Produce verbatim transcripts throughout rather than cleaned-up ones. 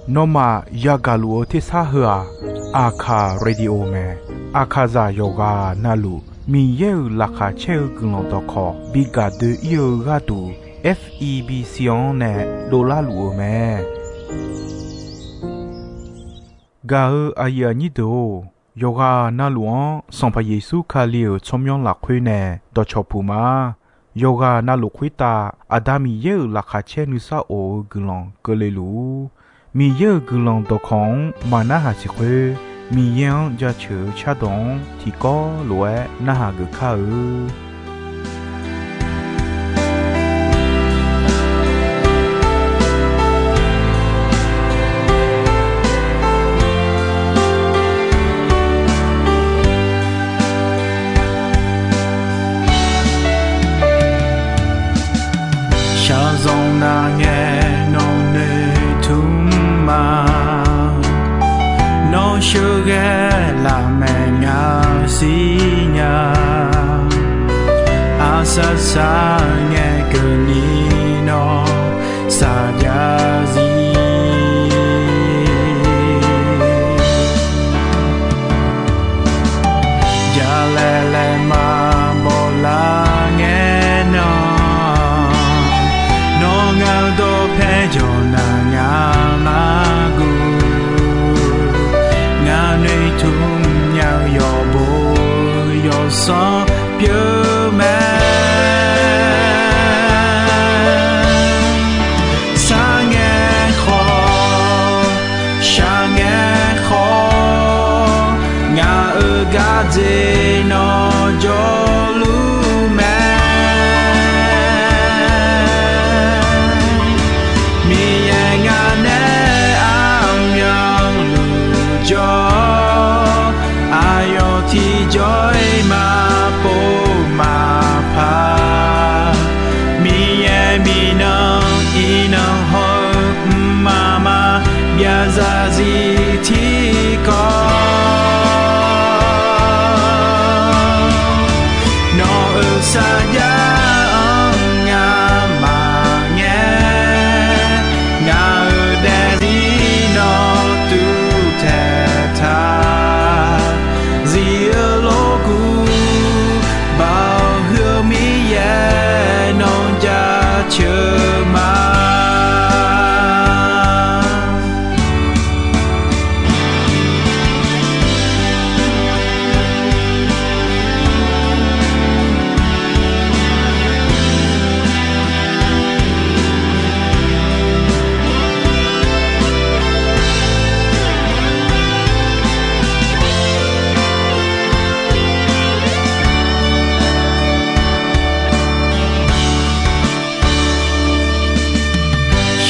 Nawmaf yagaq luf-eu tersar heu-aq, Aqkaq Radio mae. Aqkaqzaq yawqghaq navluf Miqyaer-euq laqkhaq caer-eu guiqlanq dawqkawq bi gaq doe-ir-eu gharduq, F E B C-anr nae dovlar luf-eu mae. Gaq-eu aqyuif aqnyir deuq-or, yawqghaq navluf-anr Sanqpaq Yeqsur Kali-euq tsawrmyanr lafkhoer nae dawqcawq puq ma. Yawqghaq navluf khoertav Aqda Miqyaer-euq laqkhaq caer nuisar of-eu guiqlanq keuvle luf-ur. Miqyaer-euq guiqlanq dawqkawq-anr maqnarhaq siq khoer, Miqyaer-anr jaceuq-eu cardawq-anr tiqkawv lof-aer narhaq geuf kar-eu. Shaqzanq nar ngae nawq noeqtmq ma. Nawr sheuqghae lafmaeq ngaq siqnya. Aqsar sar ngae keuvni nawr saqjav zir. Jalaeq laeqma bawlar ngae nan, nawr ngaq-eu dawqpae jawq nar ngaq maqguv. Ngaq noeqtmq nya-eu yawqbo yawsanr pyeuf mae. Sar ngae khawf, shaq ngae khawf, ngaq-euq gardzer nawr jawrluf mae. Miqyaer ngaq nae aqmyanluf jawr, aqyawf tiqjawr-iq maqpov maqpar. Miqyaer miqnan iqnan hawr-eu mqmaq maqbyav zarzir tiqkawv. Nawq-euq sarjax-anr ngamaf ngae, ngaq-euq daefzir nawr tuvtaeq taq. Zif-eu lorkuv baoq huiq-eu Miqyaer nawr jaceuq ma.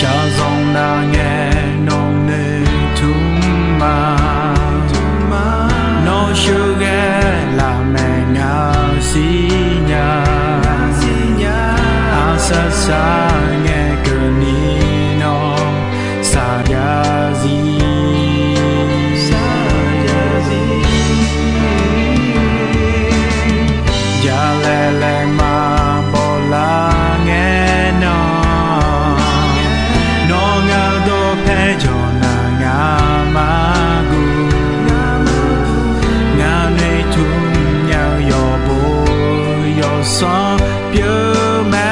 Shaqzanq nar ngae nawq noeqtmq ma. Nawr sheuqghae lafmaeq ngaq siqnya. Aqsar sar ngae keuvni nawr saqjav zir. Jalaeq laeqma bawlar ngae nan, nawr ngaq-eu dawqpae jawq nar ngaq maqguv. Ngaq noeqtmq nya-eu yawqbo yawsanr pyeuf mae.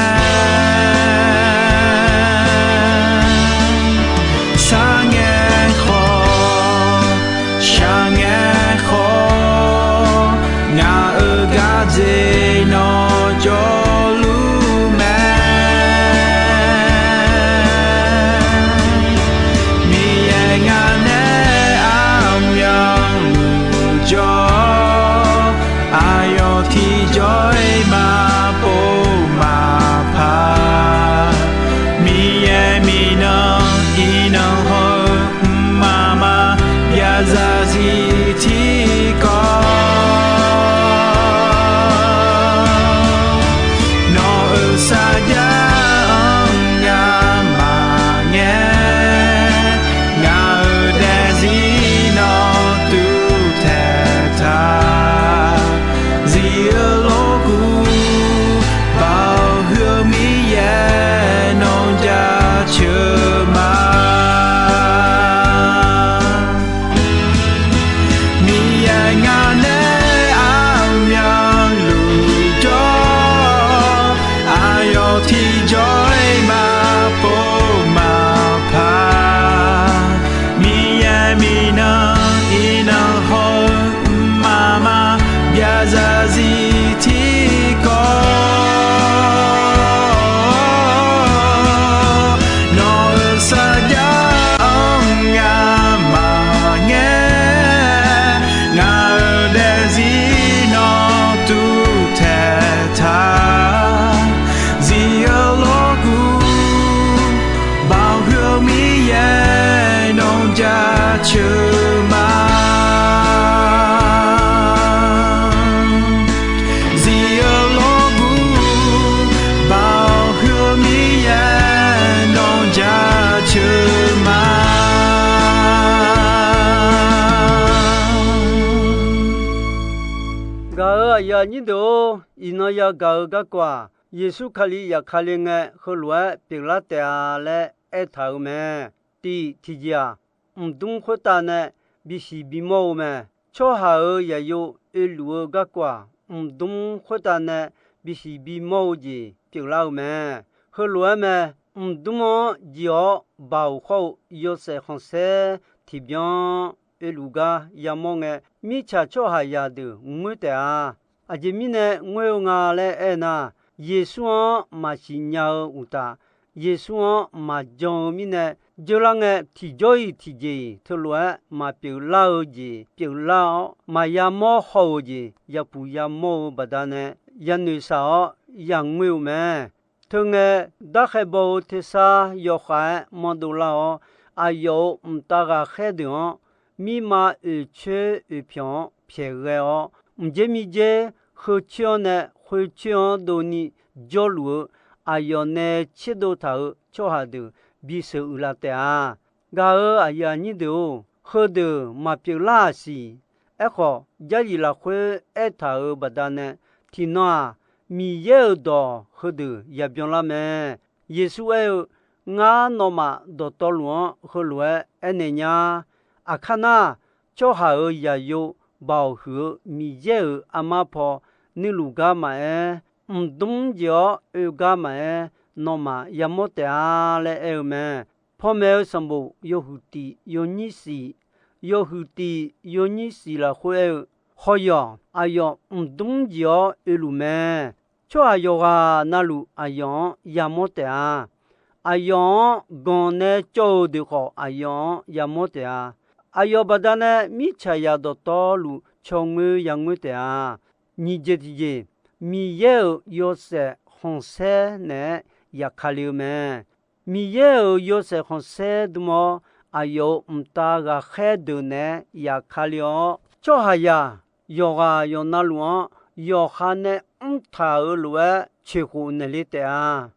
ceuq ma. Zif-eu lawrgur, Baoq huiq-eu Miqyaer nawr jaceuq ma. Gaq-euq aqyuif aqnyir deuq-or, iqnan yagaq-eu garkawv-aq, Yeqsur Kali yafkale ngae, heulof-aer pyeuflar taef-a laer aertaq-euq mae. Tiq tiqjeq-aq, mqdmr khoertav nae bisiq bimawr-eu mae. Tsawrhaq-euq zaqyo oeluf-eu garkawv-aq, mqdmr khoertav nae bisiq bimawr-eu jeq pyeuflar-eu mae. Heulof-aer mae. Mqdmr-anr jeq-awr, Baoq khawr-eu yawshaef khanqsaer tiqbyan oeluf gar yamawr ngae, mirtsaq tsawrhaqzaq deuq ngoer taef-a. Aqjeq mirnae ngoer-eu nga laer aernar, Yeqsur-anr maqsiq nya-eu uqtaf, Yeqsur-anr maqjan-eu mirnae, jeurlar ngae tiqjawr-iq tiqjeq-iq teulof-aer maqpyeuflar-eu jeq pyeuflar-awr, maqya mawr haw-euq jeq yapuq yamawr-eu baqdanae, yanoeq shaq-awr yangoer-eu mae. Teungae, darkhaer baw-eu tersar yawkhav-aer manrdov lar-awr, aqyawf-euq mqtav ghaqkhaer deuq-anr, mirma oeqcoer oeqpyanq-anr pyaeqghae-awr, mqdzer mirdzer, heucoer-anr nae khoercoer-anr dovni jawrluf-eu, aqyawf nae tserdov taq-euq tsawrhaq deuq bisheuq uiqlaf taef-a. Gaq-euq aqyuif aqnyir deuq-or, heudeuq maqpyeuflar-aq siq. Aerkhawf, Jarlif lafkhoer aertaq-euq baqdanae, tiqnan-aq, Miqyaer-euq dawq heudeuq yabyanlar mae. Yeqsur aer-eu, Ngar nawmaf dawqtawvluf-anr heulof-aer aernaeq nya. Aqkar nar, tsawrhaq-euq zaqyo baoq huiq-eu Miqyaer-euq armar paw nuiluf gar maqaer, mqdmr jeq-awr oe gar maqaer, nawmaf yamawr taef-a laer aer-eu mae. Pawmaeq-eu sanqbof yawhuiq tiq yawnyir shif, yawhuiq tiq yawnyir shif lafkhoer aer-eu, Hawr yawq, aqyawf mqdmr jeq-awr oeluf mae. Tsawrhaq yawqghaq navluf aqyawf-anr yamawr taef-a. Aqyawf-anr ganq nae cawv-eu deuq khawf, aqyawf-anr yamawr taef-a. Aqyawf baqdanae mirtsaqzaq dawqtawvluf cawngoer yangoer taef-a. Nyiq jeq tiqjeq, Miqyaer-euq yawshaef khanqsaer naeq-aer yafkale-eu mae. Miqyaer-euq yawshaef khanqsaer dm-awr, aqyawf-euq mqtav ghaqkhaer deuq naeq-aer yafkale-awr, tsawrhaqzaq yawqghaq yawqnavluf-anr yawqha nae mrtaq-euq lof-aer coeqkhof naeqle taef-a.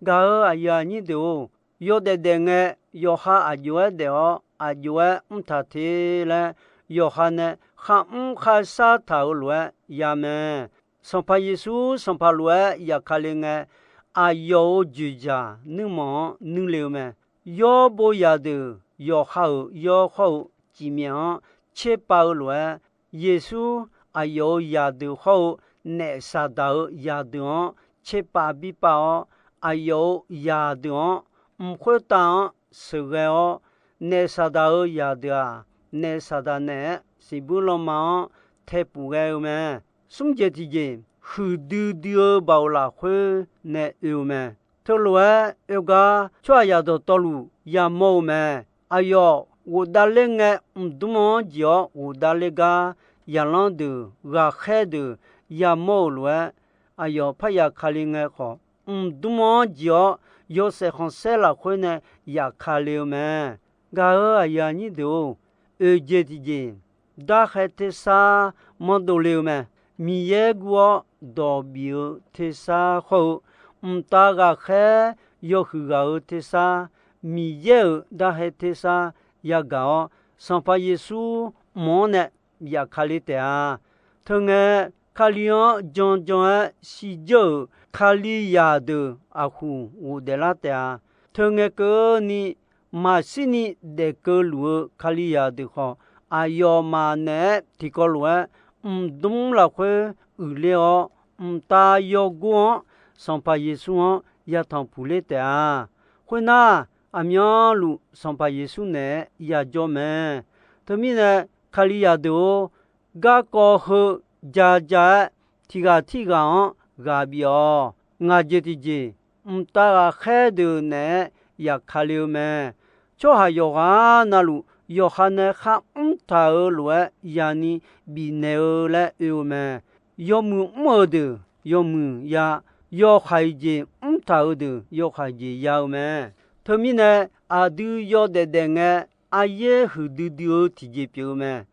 Gaq-euq aqyuif aqnyir deuq-or, yawdaef daef ngae, yawqha aq jov-aer daef-awr aq jov-aer mrtaq te laer, yawqha nae kharmr kharshar taq-euq lof-aer ya mae. Sanqpaq Yeqsur Sanqpaq lof-aer yafkale ngae, aqyawf-euq dzoeqdzaq nuirmanq-anr nuirle-eu mae. Yawr bo zaqdeuq yawqha-euq yawr khawr-eu cifmyaef-anr tserpav-eu lof-aer, Yeqsur aqyawf-euq zaqdeuq khawr-eu naef Saqdaq-euq zaqdeuq-anr tserpav birpav-awr, aqyawf-euq zaqdeuq-anr mq khoertav-anr sheuqghae-awr, naef Saqdaq-euq zaqdeuq-aq, naef Saqdaq naeq-aer siqbuir lanma-anr taepuf ghae-eu mae. Smr jeq tiqjeq, huiqdui dui-eu baoq lafkhoer nae oe-eu mae. Teulof-aer oe gar tsawrhaqzaq dawqtawvluf yamawr-eu mae. Aqyawf ghofdav ler ngae, mqdmr-anr jeq-awr ghofdav ler gar, zaqlanr deuq ghaqkhaer deuq yamawr-euq lof-aer, aqyawf parya kali ngae khawf, mqdmr-anr jeq-awr yawshaef khanqsaer lafkhoer nae yafkale-eu mae. Gaq-euq aqyuif aqnyir deuq-or, oeq jeq tiqjeq, darkhaer tersar manrdov le-eu mae. Miqyaer guv-awr dawq bif-eu tersar khawr-eu, mqtav ghaqkhaer yawhuiq ghaq-eu tersar, Miqyaer-euq darkhaer tersar yagaq-awr, Sanqpaq Yeqsur mq-anr nae yafkale taef-a. Teungae, Kali-anr janjan-aer shirdzeur-euq Kalizaq deuq aqhuq ghofdaef lar taef-a. Teungae keuvni maqshirni daef keuvluf-eu Kalizaq deuq khawf, aqyawfmaf naeq-aer tiqkawv lof-aer mqdmr lafkhoer uiqler-awr, mqtav yawgor-anr Sanqpaq Yeqsur-anr yatanq puq ler taef-a. Khoernar, aqmyanluf Sanqpaq Yeqsur naeq-aer yajawr mae. Teumirnae, Kalizaq deuq-or, garkawv heu ja ja-aer tiqghaq tirghaq-anr ghaq bif-awq. Ngaq jeq tiqjeq, mqtav ghaqkhaer deuq naeq-aer yafkale-eu mae. Tsawrhaq yawqghaq navluf yawqha nae kharmr taq-euq lof-aer yani bifnaeq-eu laer oe-eu mae. Yawmuiq mr-eu deuq yawmuiq ya, yawhaiq jeq mr taq-euq deuq yawhaiq jeq ya-eu mae. Teumirnae, aqdui yawdaef daef ngae, aryaer huiqdui dui-eu tiqjeq pyeuf-eu mae.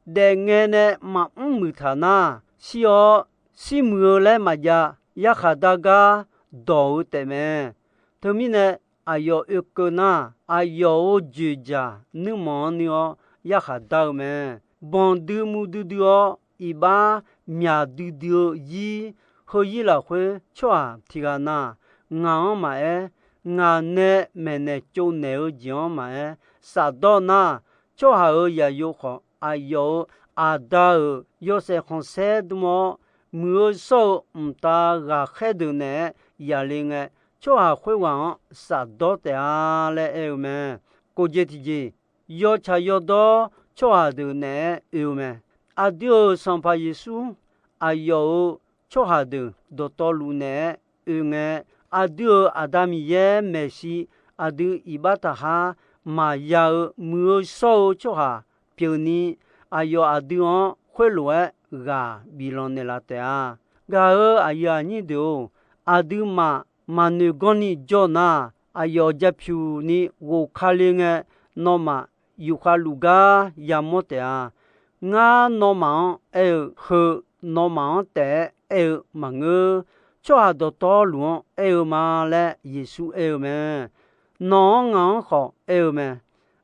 Daefngae nae maqmr muiqtaq nar, shir-awr, shir muiq-eu laer maqjav yarkhaq dar gar dawq-eu taefmae. Teumirnae, aqyawf oekeuv nar, aqyawf-euq joeqjaq nuirmanq-anr nuir-awr yarkhaq dar-eu mae. Banqdui muvdui dui-awr, iqbax myaq duidui-eu zir, heuzir lafkhoer tsawrhaq tiq ghaq na, ngaq-anr maqaer, ngaq nae maeqnaeq tsovnaeq-eu jeq-anr maqaer, shafdawr nar, tsawrhaq-euq zaqyo khawf, aqyawf-euq Aqda-euq yawshaef khanqsaer dm-awr, muiq-eu shawr-eu mqtav ghaqkhaer deuq naeq-aer yaqle ngae, tsawrhaq khoerghaq-anr shafdawr taef-a laer aer-eu mae. Kof jeq tiqjeq, yawtsaq yawdawr tsawrhaq deuq naeq-aer oe-eu mae. Aqdui-euq Sanqpaq Yeqsur, aqyawf-euq tsawrhaq deuq dawqtawvluf naeq-aer oe ngae, aqdui-euq Aqda Miqyaer maeqshi aqdui iqbax taqkhar maqya-eu muiq-eu shawr-eu tsawrhaq pyeufni, aqyawf aqdui-anr khoerlof-aer ghaq biflanq naeqlaf taef-a. Gaq-euq aqyuif aqnyir deuq-or, aqduimaf maqnoeq ganrni jawr nar, aqyawf japyuq ni ghof kale ngae, nawmaf yufkhav luf gar yamawr taef-a. Ngar nawmaf-anr aer-eu heu, nawmaf-anr taef-aer aer-eu maqngeur. Tsawrhaq dawqtawvluf-anr aer-eu ma laer Yeqsur aer-eu mae. Nawq-anr ngaq-anr khawf aer-eu mae.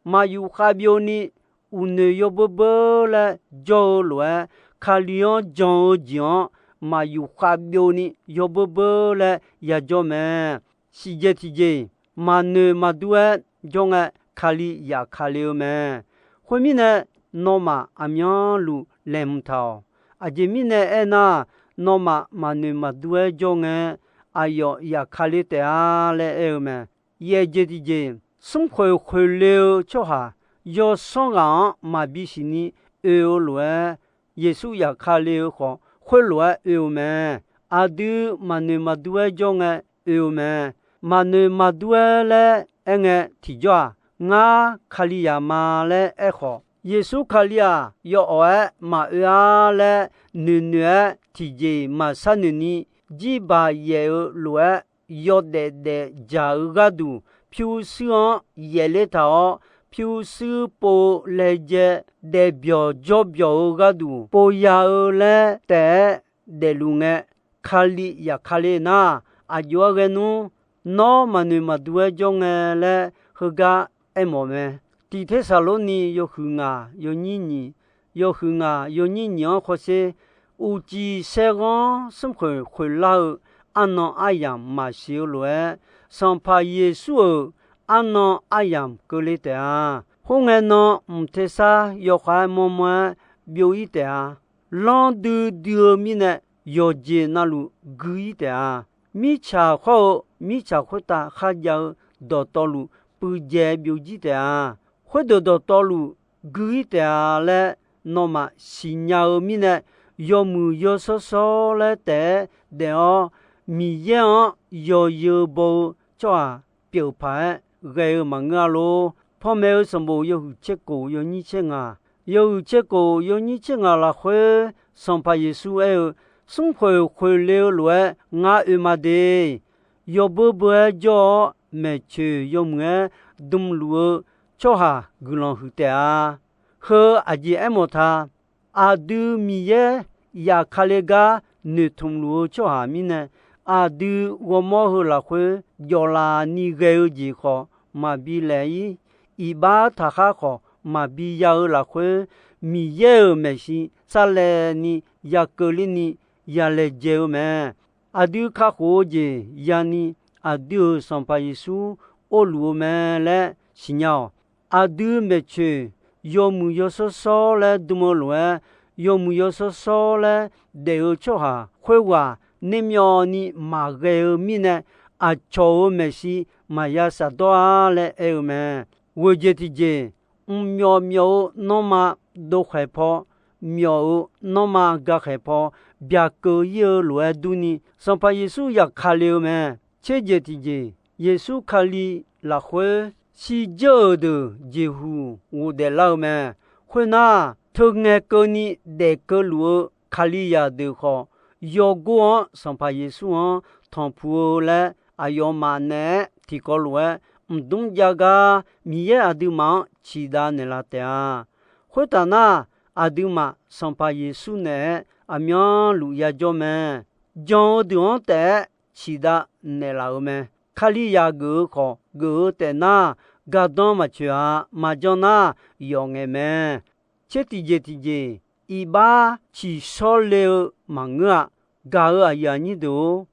Maqyuf khavbyov ni uqnoeq yawbeur beur laer jawr-eu lof-aer, Kali-anr jan-eu jeq-anr maqyuf khavbyov ni yawbeur beur laer yajawr mae. Siqjeq tiqjeq, maqnoeq maqdur-aer jawr ngae, Kali yaf kale-eu mae. Khoermirnae, nawmaf aqmyanluf laeqhmq taq-awq. Aqjeq mirnae aernar, nawmaf maqnoeq maqdur-aer jawr ngae, aqyawf yaf kale taef-a laer aer-eu mae. Yaeq jeq tiqjeq, smrkhoeq khoeqle-eu tsawrhaq yawsanr ghaq-anr maqbi siqni oe-eu lof-aer, Yeqsur yaf kale-eu khawf, khoerlof-aer oe-eu mae. Aqdui maqnoeq maqdur-aer jawr ngae oe-eu mae. Maqnoeq maqdur-aer laer aerngae tiqjawr-aq, ngar Kalizaq ma laer aerkhawf, Yeqsur Kali-aq yawawq-aer maqoe-ar laer noeqnoeq-aer tiqjeq maqshar noeqni, jirbaq yaef-eu lof-aer yawdaef daef dzaq-eu gharduq, pyurshuir-anr yaefler taq-awr, pyurshuir pov-eu laejae daefbyawq jawrbyawq-eu gharduq pov ya-eu laer taef-aer daefluf ngae, Kali yaf kale nar, aqjox-aer ghae nmr, nawr maqnoeq maqdur-aer jawr ngae laer heugar aermawf mae. Tiq Tersaqlorni yawhuiq ngaq yawnyir nyiq, yawhuiq ngaq yawnyir nyiq-anr khawsher, uqcif saerghanr smrkhoeq khoeqlar-eu arnan aryamq maqsiq-eu lof-aer, Sanqpaq Yeqsur-euq arnan aryamq keuvle taef-a. Khoerngae nan mq tersar yawkhav-aer mawrmawr-aer byov-ir taef-a. Lanr duidui-eu mirnae yawqjeq navluf gui-ir taef-a. Mirtsaq khawr-eu mirtsaq khoertav kharjav-eu dawqtawvluf puivdzaeq byovjir taef-a. Khoerdeuq dawqtawvluf gui-ir taef-a laer nawmaf siqnya-eu mirnae, yawmuiq yawshawr shawr laer taef-aer daef-awr, Miqyaer-anr yawzeu baw-eu tsawrhaq pyeuf paq-aer ghae-eu maqngeur-a lor. Panmaeq-eu sanqbof yawhuiq tser kof yawnyir tser ngaq, yawhuiq tser kof yawnyir tser ngaq lafkhoer, Sanqpaq Yeqsur aer-eu, smrkhoeq khoeqle-eu lof-aer ngar oe ma de. Yawbeur beur-aer jawr-awr, maeqtsoeq yawmuiq-aer dmluf-eu tsawrhaq guiqlanq huiq taef-a. Heu aqjeq aermawf ta. Aqdui Miqyaer yaf kale gar noeqtmq luf-eu tsawrhaq mirnae, aqdui ghawrmawr heu lafkhoer jawflaf ni ghae-eu jeq khawf maqbi laef-ir, iqbax taqkhar khawf maqbi ya-eu lafkhoer, Miqyaer-euq maeqshi sarlaevni ya keuvler ni ya laejae-eu mae. Aqdui kakhof-eu jeq yani, aqdui-euq Sanqpaq Yeqsur orluf-eu mae laer siqnya-awq. Aqdui maeqtsoeq yawmuiq yawshawr shawr laer dm-eu lof-aer, yawmuiq yawshawr shawr laer daef-eu tsawrhaq khoerghaq nermyawvni maqghae-eu mirnae, aqcawq-euq maeqshi maqya shafdawr-ar laer aer-eu mae. Ghoeq jeq tiq jeq, mqmyawf myawf-eu nanrma dovkhaeq paw, myawf-eu nanrma gakhaeq paw, byaqkeuv-ir-eu lof-aer durni, Sanqpaq Yeqsur yaf kale-eu mae. Tser jeq tiq jeq, Yeqsur Kali lafkhoer shirdzeur-euq deuq jeqhuq ghofdaef lar-eu mae. Khoernar, teungae keuvni daef keuvluf-eu Kalizaq deuq khawf, yawgor-anr Sanqpaq Yeqsur-anr tanqpuq-eu laer aqyawfmaf naeq-aer tiqkawv lof-aer mqdmr jav gar Miqyaer aqduimaf-anr ciqdav naeqlaf taef-a. Khoertaf nar, aqduimaf Sanqpaq Yeqsur naeq-aer aqmyanluf yajawr mae. Jan-eu deuq-anr taef-aer ciqdav naeqlaf-euq mae. Kalizaq geuf-eu khawf geuf-eu taef nar, gardanr maqtsoeq-a. Maqjan nar, yawf ngaeq mae. Tser tiqjeq tiqjeq, iqbax ciqshawr le-eu maqngeur-a. Gaq-euq aqyuif aqnyir deuq-or,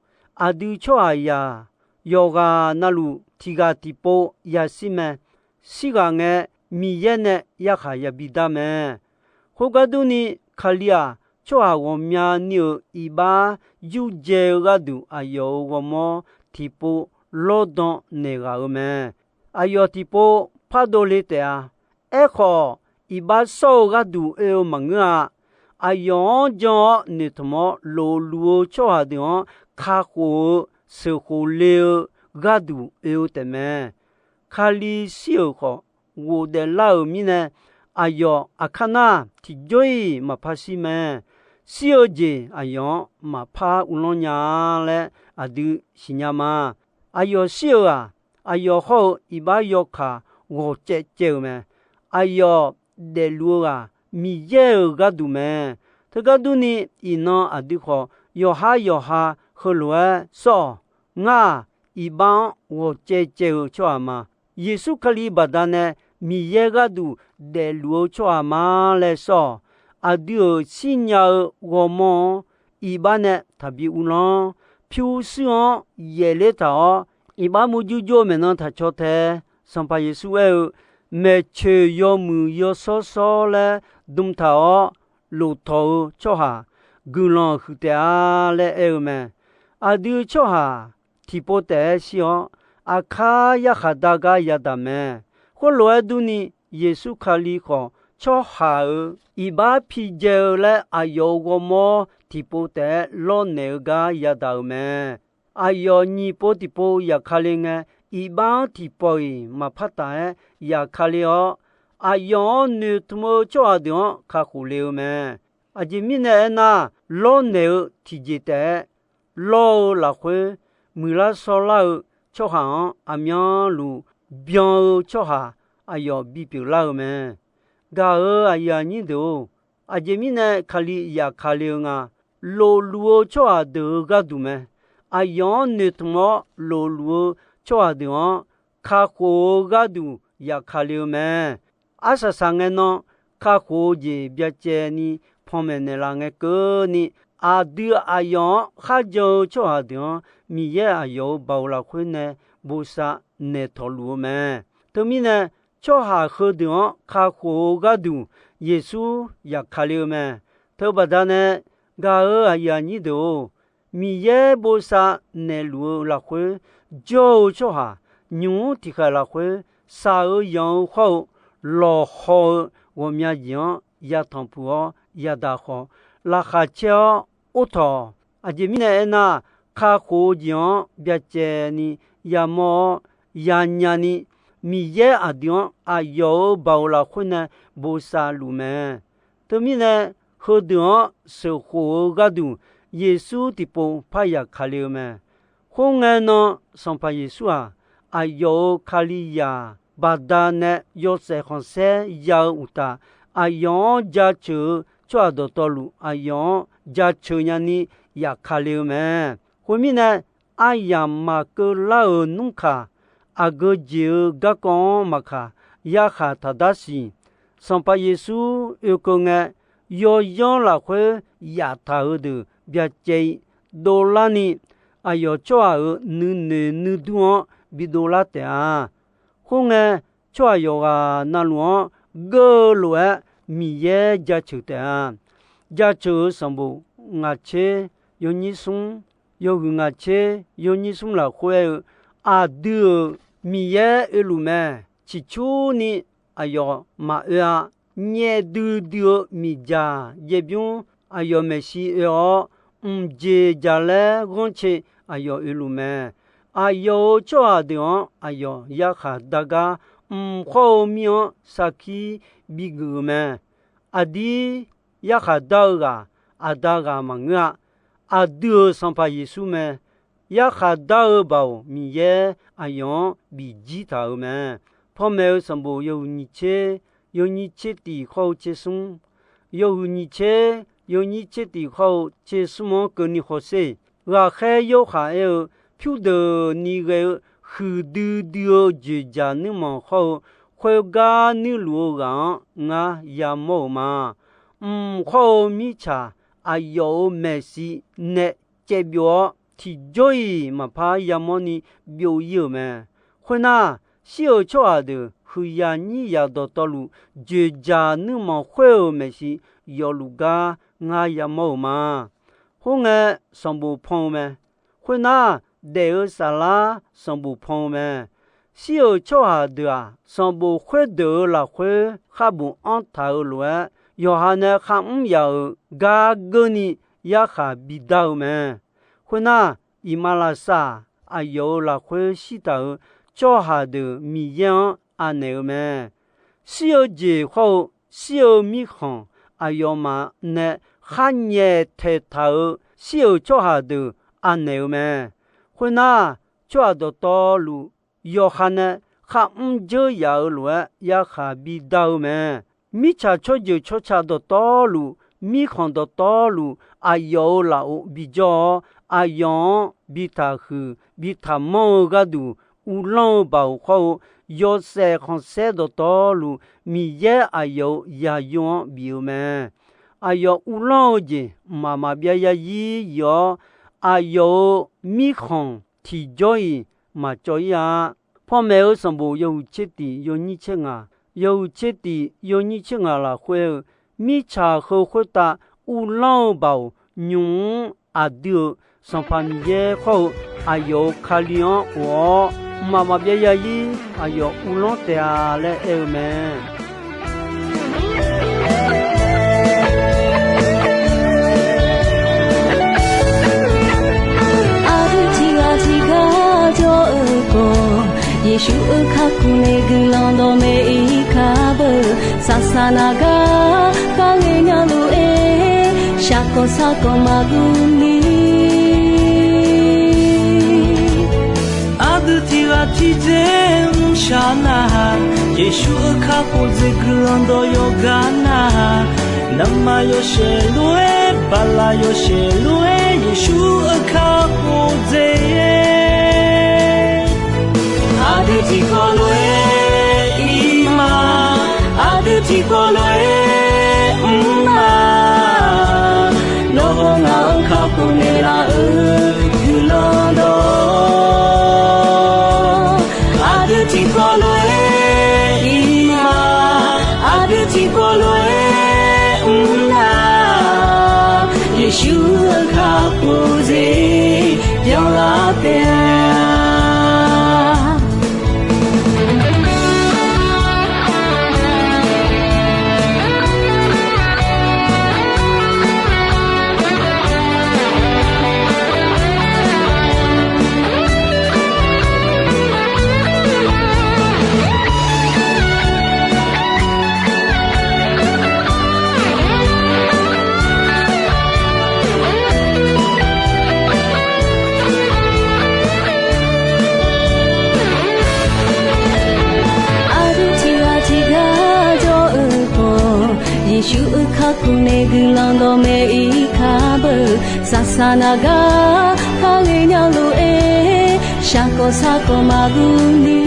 aqdui tsawrhaqzaq yawqghaq navluf tiqghaq tiqpov yashir mae. Shirghaq ngae, Miqyaer nae yarkhaq yabi dar mae. Khoergar durni, Kali-aq, tsawrhaq ghawqmyani-euq iqbax yurdzae-eu gharduq aqyawf-euq ghawrmawr tiqpov lawrdan naeq ghaq-eu mae. Aqyawf tiqpov pardov le taef-a. Aerkhawf, iqbax shawr-eu gharduq oe-eu maqngeur-a. Aqyawf-anr jan-awr noeqtmq-awr lofluf-eu tsawrhaq deuq-anr kakhof-eu sheuqkhof le-eu gharduq oe-eu taefmae. Kali shir-euq khawf, ghofdaef lar-euq mirnae, aqyawf aqkar nar tiqjawr-iq maqpar shir mae. Shir-eu jeq aqyawf-anr maqpar uvlanr nya-a laer aqdui siqnya ma. Aqyawf shir-euq-aq, aqyawf hawr-eu iqbax yawkaq ghawqcaev caev-euq mae. Aqyawf daefluf-eu ghaq Miqyaer-euq gharduq mae. Teugar durni, iqnan aqdui khawf yawqhar yawqha heulof-aer sawr-awq. Ngar-aq, iqbax-anr ghawqcaev caev-eu tsawrhaq ma. Yeqsur Kali baqdanae Miqyaer gharduq daefluf-eu tsawrhaq ma laer sawr-awq. Aqdui-euq shirnya-eu ghawrmawr-anr iqbax nae taqbi uvlanr. Pyurshuir-anr yaefler taq-awr, iqbax murjur jur-eu maeqnan taq caw tae. Sanqpaq Yeqsur aer-eu, maeqtsoeq yawmuiq yawshawr shawr laer dm taq-awr lof tawq-eu tsawrhaq guiqlanq huiq taef-a laer aer-eu mae. Aqdui tsawrhaq tiqpov taef-aer shir-awr, aqkar yarkhaq dar gar yadaq mae. Khoerlof-aer durni, Yeqsur Kali khawf tsawrhaq-euq iqbax pidzae-eu laer aqyawf-euq ghawrmawr tiqpov taef-aer lawrnaeq-eu gar yadaq-euq mae. Aqyawf nyiq pov tiqpov yaqkale ngae, iqbax-anr tiqpawf-iq maqpar taf-aer yaqkale-awr, aqyawf-anr noeqtmq-eu tsawrhaq deuq-anr kakhof le-eu mae. Aqjeq mirnae aernar, lawrnaeq-eu tiqjeq taef-aer lawr-eu lafkhoer, muiqlar shawrlar-eu tsawrhaq-anr aqmyanluf byan-eu tsawrhaq aqyawf bipyeuf lar-eu mae. Gaq-euq aqyuif aqnyir deuq-or, aqjeq mirnae Kali yaqkale-eu nga. Lofluf-eu tsawrhaq deuq-euq gharduq mae. Aqyawf-anr noeqtmq-awr lofluf-eu tsawrhaq deuq-anr kakhof-eu gharduq yaqkale-eu mae. Arsaq saqngae nan, kakhof-eu jeq byacaevni panmaeq naeqlaf ngae keuvni, aqdui aqyawf-anr kharjan-eu tsawrhaq deuq-anr Miqyaer aqyawf-euq baoq lafkhoer nae bosav naeqtawq luf-eu mae. Teumirnae, tsawrhaq heudeuq-anr kakhof-eu gharduq Yeqsur yaqkale-eu mae. Teubaqda nae, gaq-euq aqyuif aqnyir deuq-or, Miqyaer bosav naeqluf-eu lafkhoer jawr-eu tsawrhaq, nymq-mr tiqkhaeq lafkhoer shaq-eu yanq-eu khawr-eu lawqhaw-eu ghawqmya jeq-anr yatanq puq-awr yadaq khawf, laqkhaq caer-awr or tawq. Aqjeq mirnae aernar, kakhof-eu jeq-anr byacaevni yamawr-awr yanyani, Miqyaer aqdui-anr aqyawf-euq baoq lafkhoer nae bosav luf mae. Teumirnae, heudeuq-anr sheuqkhof-eu gharduq Yeqsur tiqpov par yaqkale-eu mae. Khoerngae nan, Sanqpaq Yeqsur-aq, aqyawf-euq Kalizaq baqdanae yawshaef khanqsaer ya-eu uqtaf, aqyawf-anr jaceuq-eu tsawrhaq dawqtawvluf aqyawf-anr jaceuq nyani yaqkale-eu mae. Khoermirnae, aryamq maqkeuv lar-euq nmrkaq, aqgeu jeq-eu garkawv-anr maqkaq, yarkhaq taqdar siq. Sanqpaq Yeqsur oekeuv ngae, yawyanr lafkhoer yaftaq-eu deuq byacaev-i, dovlarni, aqyawf tsawrhaq-euq nuinoeq nuidur-anr bidov lar taef-a. Khoerngae, tsawrhaq yawqghaq navluf-anr geur-eu lof-aer Miqyaer jaceuq taef-a. Jaceuq-euq sanqbof ngaq tser yawnyir smr, yawhuiq ngaq tser yawnyir smr lafkhoer aer-eu, aqdui-euq Miqyaer oeluf mae. Ciqcurni aqyawf maqoe-a. Nyaef duidui-eu miqdzaq jaev bymr aqyawf maeqshi oe-awr, mqjeq jaqlaer ghanrcae aqyawf oeluf mae. Aqyawf-euq tsawrhaq deuq-anr aqyawf yarkhaq dar gar, mq khawr-eu mir-anr sarkir biguif-euq mae. Aqdir yarkhaq dar-eu ghaq, aqda ghaq maqngeur-a. Aqdui-euq Sanqpaq Yeqsur mae. yarkhaq dar-eu baoq Miqyaer aqyawf-anr bifjir taq-euq mae. Panmaeq-eu sanqbof yawhuiq nyiq tser, yawnyir tser tiq khawr-eu tser smr, yawhuiq nyiq tser, yawnyir tser tiq khawr-eu tser smr-anr keuvni hawsher. Ghaqkhaer Yorhaq aer-eu, pyurdeuqni ghae-eu huiqdui dui-eu dzoeqdzaq nuirmanq khawr-eu, khoergar nuirluf-eu ghaq-anr ngar yamawr-euq ma. Mq khawr-eu mirtsaq aqyawf-euq maeqshi nae caevbyov-awr, tiqjawr-iq maqpar yamawrni byov-ir-euq mae. Khoernar, shir-euq tsawrhaq deuq huiqyaq nyiryaq dawqtawvluf, dzoeqdzaq nuirmanq khoer-euq maeqshi yawfluf gar ngar yamawr-euq ma. Khoerngae, sanqbof pan-eu mae. Khoernar, daef-eu saflar sanqbof pan-eu mae. Shir-euq tsawrhaq deuq-aq, sanqbof khoerdeuq-euq lafkhoer kharbof anr taq-euq lof-aer, yawqha nae kharmr yaf-euq gar geurni yarkhaq bidar-eu mae. Khoernar, iqmalavshav aqyawf-euq lafkhoer shirtaq-euq tsawrhaq deuq Miqyaer-anr anaeq-eu mae. Shir-eu jeq khawr-eu shir-eu mirkhanq aqyawfmaf nae kharnyaef taeqtaq-euq shir-euq tsawrhaq deuq anaeq-eu mae. Khoernar, tsawrhaq dawqtawvluf yawqha nae kharmr dzeur yaf-euq lof-aer yarkhaq bidar-eu mae. Mirtsaq tsawrjeuq tsawrca dawqtawvluf, mirkhanq dawqtawvluf, aqyawf-euq lafov bijawr-awr, aqyawf-anr bitaq huiq bitaq manr-eu gharduq, uvlanr-eu baoq khawr-eu yawshaef khanqsaer dawqtawvluf, Miqyaer aqyawf-euq yaqyo-anr bif-eu mae. Aqyawf uvlanr-eu jeq mqmaq maqbyav yarzir yif-awr, aqyawf-euq mirkhanq tiqjawr-iq maqcawv-ir-a. Panmaeq-eu sanqbof yawhuiq tser tiq yawnyir tser ngaq, yawhuiq tser tiq yawnyir tser ngaq lafkhoer-eu, mirtsaq heu khoertav uvlanr-eu baoq nymq-mr aqdui-euq Sanqpaq Miqyaer khawr-eu aqyawf-euq Kali-anr of-awr, mqmaq maqbyav yarzir aqyawf uvlanr taef-a laer aer-eu mae. Aqdui tiqghaq tiqgar jawr-eu khawf, Yeqsur-euq kakhof nae guiqlanq dawqmaeq-ir kar beu. Saqsaq naq gar kharghae nya lof-aer, shaqkawq saqkawq maqguv ni. Aqdui tiqghaq tiqdzer mrshaq nar-aq, Yeqsur-euq kakhof dzaeq guiqlanq dawq yawqgar nar-aq, navmaqzaq yawshaef lof-aer, baqlaq yawshaef lof-aer, Yeqsur-euq kakhof dzaeq-aer, aqdui tiqkawv lof-aer ir ma, aqdui tiqkawv lof-aer mr ma. Nawr haw ngaq-euq kakhof naeqlaf-euq guiqlanq dawq, aqdui tiqkawv lof-aer ir ma, aqdui tiqkawv lof-aer mr nar, Yeqsur-euq kakhof dzaeq byanlar taef-a. Aqdui tiqghaq tiqgar jawr-eu khawf, Yeqsur-euq kakhof nae guiqlanq dawqmaeq-ir kar beu. Saqsaq naq gar kharghae nya lof-aer, shaqkawq saqkawq maqguv ni.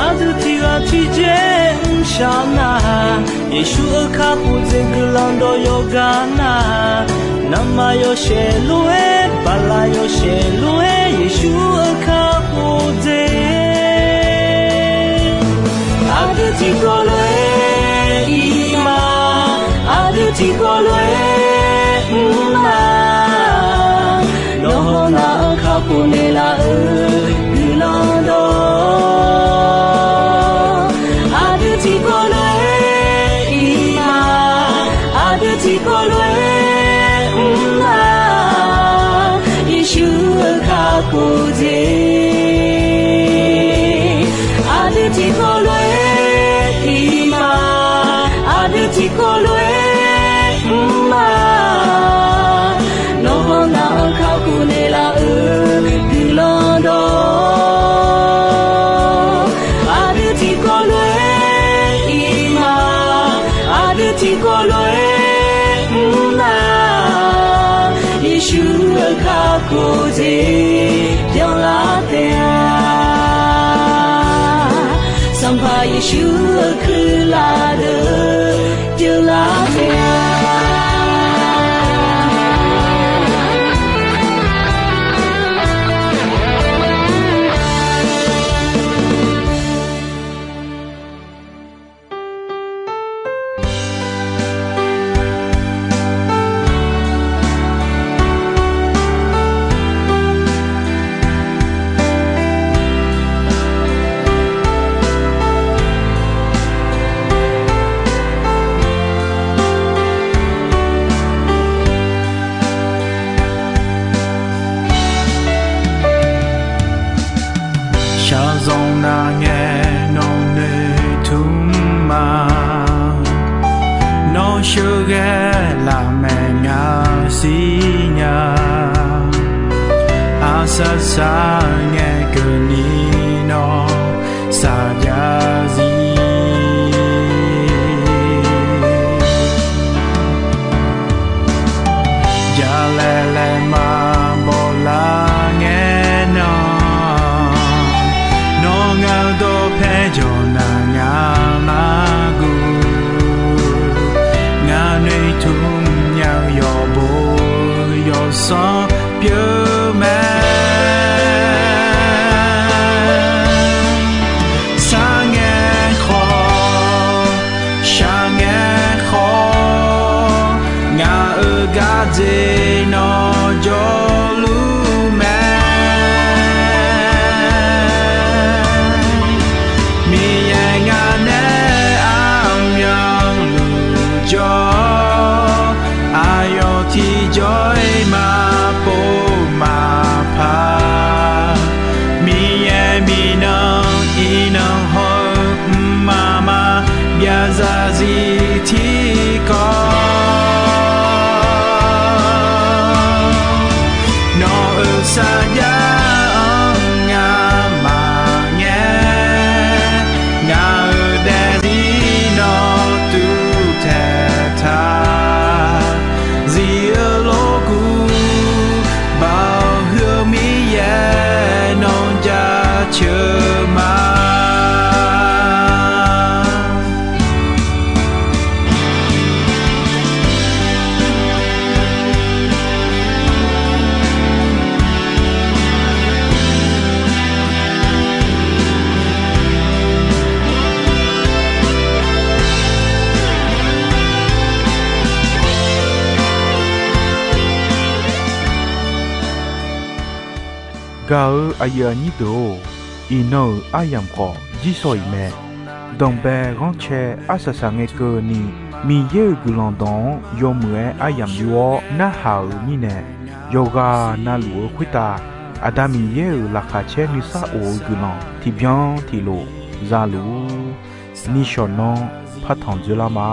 Aqdui tiqghaq tiqdzer mrshaq nar-aq, Yeqsur-euq kakhof dzaeq guiqlanq dawq yawqgar nar-aq, navmaqzaq yawshaef lof-aer, baqlaq yawshaef lof-aer, Yeqsur-euq kakhof dzaeq, aqdui tiqkawv lof-aer ir ma, aqdui tiqkawv lof-aer mr ma. Nawr haw ngaq-euq kakhof naeqlaf-euq guiqlanq dawq, aqdui tiqkawv lof-aer ir ma, aqdui tiqkawv lof-aer mr ma. Yeqsur-euq kakhof dzaeq, aqdui tiqkawv lof-aer ir ma, aqdui tiqkawv lof-aer mr ma. Ghoeqdzeq byanlar taef-a. Sanqpaq Yeqsur-euq kuirlaf deuq pyeuflar taef-a. Shaqzanq nar ngae nawq noeqtmq ma. Nawr sheuqghae lafmaeq ngaq siqnya. Arsaq saq ngae keuvni nawr saqjav zir. Jalaeq laeqma bawlar ngae nan, nawr ngaq-eu dawqpae jawq nar ngaq mar guv. Ngaq noeqtmq nya-eu yawqbo yawqsanr pyeuf mae. Sharngae khawf, sharngae khawf, ngaq-euq gardzer nawr jawrluf mae. Miqyaer ngaq nae aqmyanluf jawr, aqyawf tiqjawr-iq maqpov maqpar. Miqyaer miqnan iqnan haw-eu mqmaq maqbyav zarzir tiqkawv, nawq-euq sarjax-anr ngamaf ngae, ngaq-euq daefzir nawr tuvtaeq taq. Zif-eu lorkuv Baoq heu-eu Miqyaer nawr jaceuq ma. Gaq-eu aqyuif aqnyir deuq-or, iqnan-euq aryamq khawf jirsawq iq mae. Danqbae ghanrcae arsaq saq ngae keuvni, Miqyaer-euq guiqlanq dawq-anr yawmuiq-aer aryamq yur-awr narhaq-euq mirnae, yawqghaq navluf-eu khoertav Aqda Miqyaer-euq laqkhaq caer nuisar of-eu guiqlanq tiqbyan tiqlof zaluf-ur. Nishawq nanr partanq dzoerlar ma.